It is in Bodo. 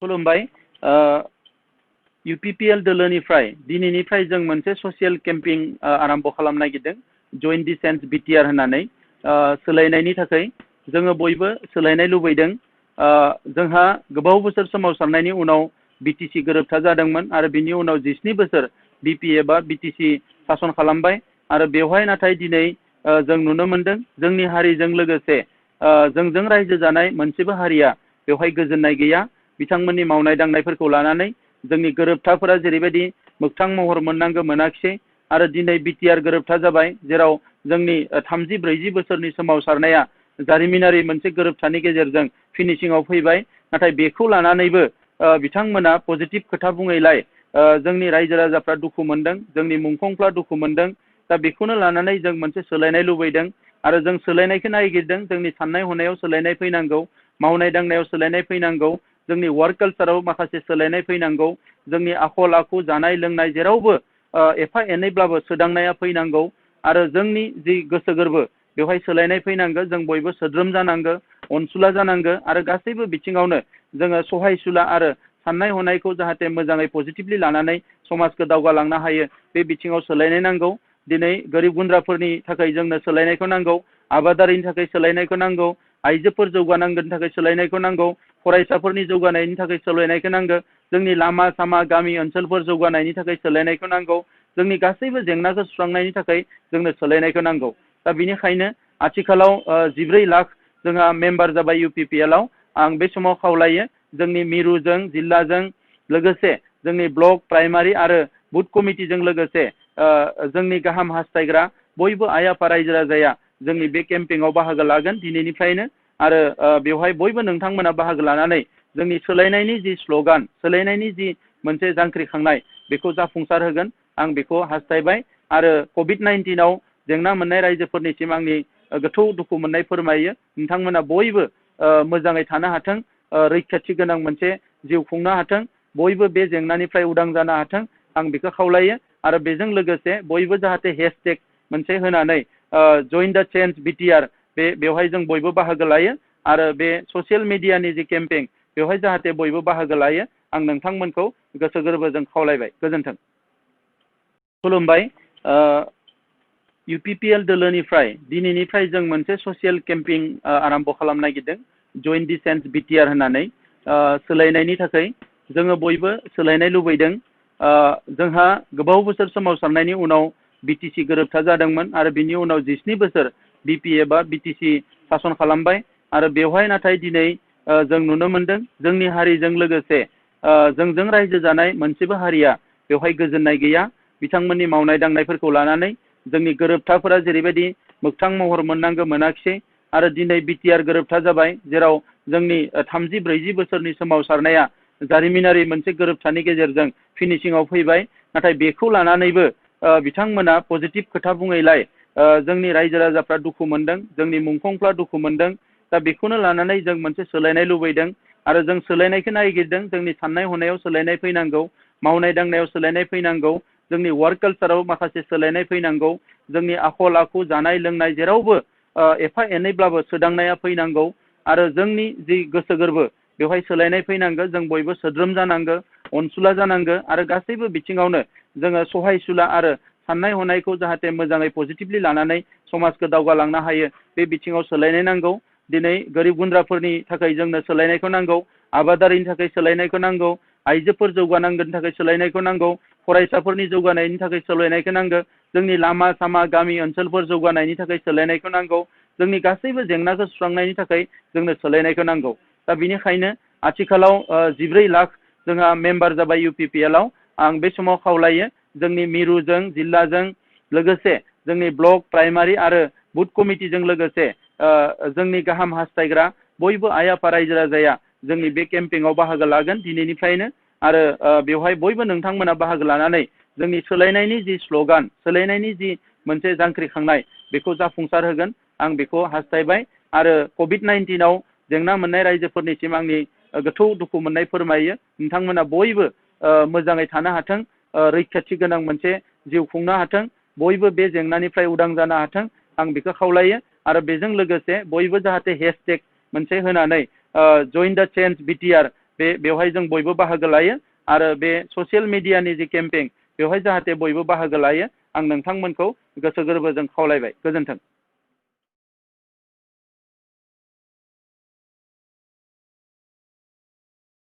खुलुमबाय UPPL दोलोनिफ्राय दिनैनिफ्राय जों मोनसे ससियेल केम्पिं आरम्भ खालामनो नागिरदों जइन डिसेन्स बिटिआर होननानै सोलायनायनि थाखाय जोङो बयबो सोलायनाय लुबैदों जोंहा गोबाव बोसोर सोमावसारनायनि उनाव बिटिसि गोरोबथा जादोंमोन आरो बिनि उनाव 17 बोसोर बिपि एबा बिटिसि सासन खालामबाय आरो बेवहाय नाथाय दिनै जों नुनो मोनदों जोंनि हारिजों लोगोसे जोंजों रायजो जानाय मोनसेबो हारिया बेवहाय गोजोननाय गैया बिथांमोननि मावनाय दांनायफोरखौ लानानै जोंनि गोरोबथाफोरा जेरैबायदि मोगथां महर मोननांगौ मोनाखिसै आरो दिनै बिटिआर गोरोबथा जाबाय जेराव जोंनि 30-40 बोसोरनि सोमावसारनाया जारिमिनारि मोनसे गोरोबथानि गेजेरजों फिनिशिंआव फैबाय नाथाय बेखौ लानानैबो बिथांमोना पजिटिभ खोथा बुङैलाय जोंनि रायजो राजाफ्रा दुखु मोनदों जोंनि मुंख्लंफ्रा दुखु मोनदों दा बेखौनो लानानै जों मोनसे सोलायनाय लुबैदों आरो जों सोलायनायखौ नागिरदों जोंनि साननाय हनायाव सोलायनाय फैनांगौ मावनाय दांनायाव सोलायनाय फैनांगौ जोंनि वर्क कालचाराव माखासे सोलायनाय फैनांगौ जोंनि आखल आखु जानाय लोंनाय जेरावबो एफा एनैब्लाबो सोदांनाया फैनांगौ आरो जोंनि जि गोसो गोरबो बेवहाय सोलायनाय फैनांगौ जों बयबो सोद्रोम जानांगौ अनसुला जानांगौ आरो गासैबो बिथिङावनो जोङो सहायसुला आरो साननाय हनायखौ जाहाथे मोजाङै पजिटिभलि लानानै समाजखौ दावगालांनो हायो बे बिथिङाव सोलायनाय नांगौ दिनै गोरिब गुन्द्राफोरनि थाखाय जोंनो सोलायनायखौ नांगौ आबादारिनि थाखाय सोलायनायखौ नांगौ आइजोफोर जौगानांगौनि थाखाय सोलायनायखौ नांगौ फरायसाफोरनि जौगानायनि थाखाय सोलायनायखौ नांगौ जोंनि लामा सामा गामि ओनसोलफोर जौगानायनि थाखाय सोलायनायखौ नांगौ जोंनि गासैबो जेंनाखौ सुस्रांनायनि थाखाय जोंनो सोलायनायखौ नांगौ दा बेनिखायनो आथिखालाव 14 लाख जोंहा मेम्बार जाबाय UPPL आं बे समाव खावलायो जोंनि मिरुजों जिल्लाजों लोगोसे जोंनि ब्लक प्राइमारि आरो बुथ कमिटिजों लोगोसे जोंनि गाहाम हास्थायग्रा बयबो आइ आफा रायजो राजाया जोंनि बे केम्पिंआव बाहागो लागोन दिनैनिफ्रायनो आरो बेवहाय बयबो नोंथांमोना बाहागो लानानै जोंनि सोलायनायनि जि स्ल'गान सोलायनायनि जि मोनसे जांख्रिखांनाय बेखौ जाफुंसार होगोन आं बेखौ हास्थायबाय आरो COVID-19 जेंना मोननाय रायजोफोरनिसिम आंनि गोथौ दुखु मोननाय फोरमायो नोंथांमोना बयबो मोजाङै थानो हाथों रैखाथि गोनां मोनसे जिउ खुंनो हाथों बयबो बे जेंनानिफ्राय उदां जानो हाथों आं बेखौ खावलायो आरो बेजों लोगोसे बयबो जाहाथे हेशटेग मोनसे होनानै जइन द चेन्ज बिटिआर बेवहाय जों बयबो बाहागो लायो आरो बे ससियेल मिडियानि जि केम्पेइन बेवहाय जाहाथे बयबो बाहागो लायो आं नोंथांमोनखौ गोसो गोरबोजों खावलायबाय गोजोन्थों खुलुमबाय UPPL दोलोनिफ्राय दिनैनिफ्राय जों मोनसे ससियेल केम्पिं आरम्भ खालामनो नागिरदों जइन डिसेन्स बिटिआर होननानै सोलायनायनि थाखाय जोङो बयबो सोलायनाय लुबैदों जोंहा गोबाव बोसोर सोमावसारनायनि उनाव बिटिसि गोरोबथा जादोंमोन आरो बिनि उनाव 17 बोसोर बिपि एबा बिटिसि सासन खालामबाय आरो बेवहाय नाथाय दिनै जों नुनो मोनदों जोंनि हारिजों लोगोसे जोंजों रायजो जानाय मोनसेबो हारिया बेवहाय गोजोननाय गैया बिथांमोननि मावनाय दांनायफोरखौ लानानै जोंनि गोरोबथाफोरा जेरैबायदि मोगथां महर मोननांगौ मोनाखिसै आरो दिनै बिटिआर गोरोबथा जाबाय जेराव जोंनि 30-40 बोसोरनि सोमावसारनाया जारिमिनारि मोनसे गोरोबथानि गेजेरजों फिनिशिंआव फैबाय नाथाय बेखौ लानानैबो बिथांमोना पजिटिभ खोथा बुङैलाय जोंनि रायजो राजाफ्रा दुखु मोनदों जोंनि मुंख्लंफ्रा दुखु मोनदों दा बेखौनो लानानै जों मोनसे सोलायनाय लुबैदों आरो जों सोलायनायखौ नागिरदों जोंनि साननाय हनायाव सोलायनाय फैनांगौ मावनाय दांनायाव सोलायनाय फैनांगौ जोंनि वर्क कालचाराव माखासे सोलायनाय फैनांगौ जोंनि आखल आखु जानाय लोंनाय जेरावबो एफा एनैब्लाबो सोदांनाया फैनांगौ आरो जोंनि जि गोसो गोरबो बेवहाय सोलायनाय फैनांगौ जों बयबो सोद्रोम जानांगौ अनसुला जानांगौ आरो गासैबो बिथिङावनो जोङो सहायसुला आरो साननाय हनायखौ जाहाथे मोजाङै पजिटिभलि लानानै समाजखौ दावगालांनो हायो बे बिथिङाव सोलायनाय नांगौ दिनै गोरिब गुन्द्राफोरनि थाखाय जोंनो सोलायनायखौ नांगौ आबादारिनि थाखाय सोलायनायखौ नांगौ आइजोफोर जौगानांगौनि थाखाय सोलायनायखौ नांगौ फरायसाफोरनि जौगानायनि थाखाय सोलायनायखौ नांगौ जोंनि लामा सामा गामि ओनसोलफोर जौगानायनि थाखाय सोलायनायखौ नांगौ जोंनि गासैबो जेंनाखौ सुस्रांनायनि थाखाय जोंनो सोलायनायखौ नांगौ दा बेनिखायनो आथिखालाव 14 लाख जोंहा मेम्बार जाबाय UPPL आं बे समाव खावलायो जोंनि मिरुजों जिल्लाजों लोगोसे जोंनि ब्लक प्राइमारि आरो बुथ कमिटिजों लोगोसे जोंनि गाहाम हास्थायग्रा बयबो आइ आफा रायजो राजाया जोंनि बे केम्पिंआव बाहागो लागोन दिनैनिफ्रायनो आरो बेवहाय बयबो नोंथांमोना बाहागो लानानै जोंनि सोलायनायनि जि स्ल'गान सोलायनायनि जि मोनसे जांख्रिखांनाय बेखौ जाफुंसार होगोन आं बेखौ हास्थायबाय आरो COVID-19 जेंना मोननाय रायजोफोरनिसिम आंनि गोथौ दुखु मोननाय फोरमायो नोंथांमोना बयबो मोजाङै थानो हाथों रैखाथि गोनां मोनसे जिउ खुंनो हाथों बयबो बे जेंनानिफ्राय उदां जानो हाथों आं बेखौ खावलायो आरो बेजों लोगोसे बयबो जाहाथे हेशटेग मोनसे होनानै जइन द चेन्ज बिटिआर बेवहाय जों बयबो बाहागो लायो आरो बे ससियेल मिडियानि जि केम्पेइन बेवहाय जाहाथे बयबो बाहागो लायो आं नोंथांमोनखौ गोसो गोरबोजों खावलायबाय। गोजोन्थों।